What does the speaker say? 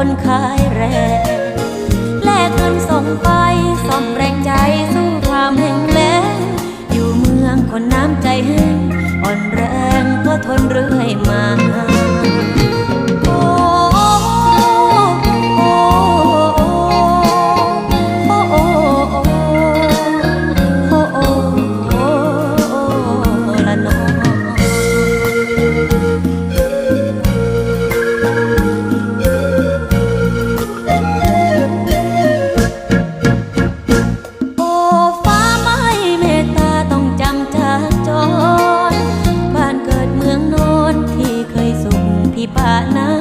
ຄົນຂາຍແຮງ ແລກເງິນສົ່ງໄປ ສ້ອມແຮງໃຈ ສູ້ຄວາມແຫ້ງແລ້ງ ຢູ່ເມືອງຄົນນ້ຳໃຈແຫ້ງ ອ່ອນແຮງ ກໍທົນເລື້ອຍມາ. ໂອ້ ໂອ້ ໂອ້ ໂອ້ ໂອ້ ລະນໍ. ໂອ້ ຟ້າມະໃຫ້ເມດຕາ ຕ້ອງຈຳຈາກຈອນ ບ້ານເກີດເມືອງນອນ ທີ່ເຄີຍສຸກພິປານາ